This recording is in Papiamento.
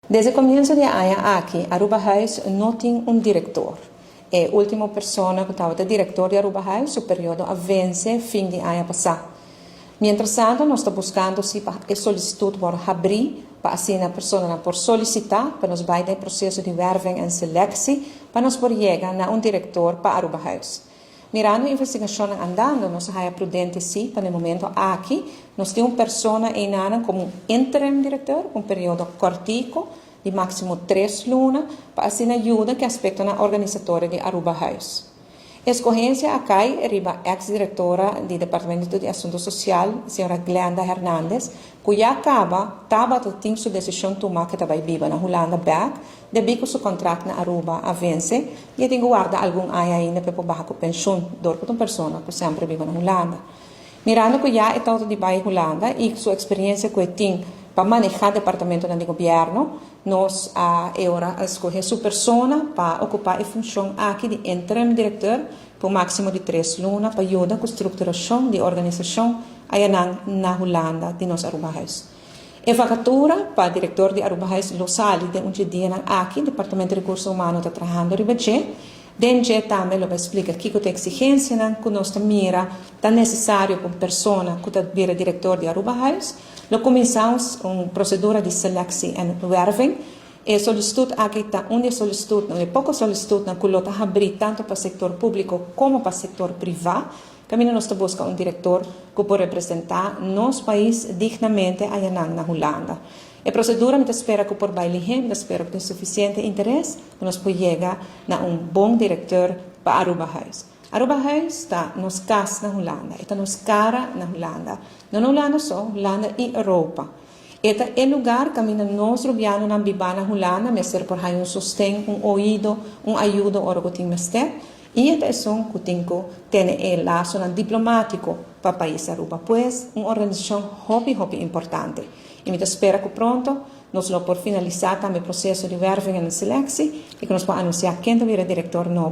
Desde comienso di aña aki, Arubahuis no tin un director. E ultimo persona cu tabata director di Arubahuis, su periodo a vence fin di aña pasa. Mientras tanto, nos ta buscando si pa e solicitud por habri pa asina personanan por solicita pa nos bay den proceso di werving en selectie pa nos por yega na un director pa Arubahuis. Mirando e investigacionnan andando, nos a haya prudente si pa na e momento aki nos tin un persona eynanan como un interim director pa un periodo cortico di maximo tres luna pa asina yuda cu e aspectonan organisatorio di Arubahuis. Escogencia a cay riba ex directora di Departamento di Asunto Social, señora Glenda Hernandez, cu ya caba tabata tin su decision tuma cu ta bay biba na Hulanda bek, debí cu su contract na Aruba a vence y e tin cu warda algun aña ainda pa e por baha cu pensioen dor cu ta un persona cu semper a biba na Hulanda. Mirando cu ya e tawata di bay Hulanda y su experiencia cu e tin pa maneha departamentonan di gobierno, nos a e ora a scoge su persona pa ocupa e funcion aki di interim directeur pa un maximo di tres luna pa yuda cu structuracion di organisacion ayanan na Hulanda di nos Arubahuis. E vacatura pa director di Arubahuis lo sali den un dje dianan aki, Departamento di Recurso Humano ta trahando riba dje. Den dje tambe lo bai splika kiko ta eksigensianan ku nos ta mira ta nesesario pa un persona ku ta bira direktor di Arubahuis. Lo kuminsá un prosedura di seleksie en werving. E solisitut aki ta un di e solisitutnan, e poko solisitutnan ku lo ta habrí tantu pa sektor públiko komo pa sektor privá. Kaminda nos ta buska un direktor ku por representá nos pais dignamente ayanan na Hulanda. E prosedura mi ta spera ku por bai lihé, mi ta spera ku tin sufisiente interes ku nos por yega na un bon direkteur pa Arubahuis. Arubahuis ta nos kas na Hulanda, e ta nos kara na Hulanda. No na Hulanda so, Hulanda i Europa. E ta e lugar kaminda nos rubianonan bibá na Hulanda mester por haña un sosten, un oido, un ayudo ora ku tin mester. I e ta esun ku tin ku tene e lasonan diplomátiko pa pais Aruba. Pues, un organisashon hopi hopi importante. I mi ta spera ku pronto nos lo por finalisá tambe e proseso di werving en seleksie i ku nos por anunsiá ken ta bira direktor nobo.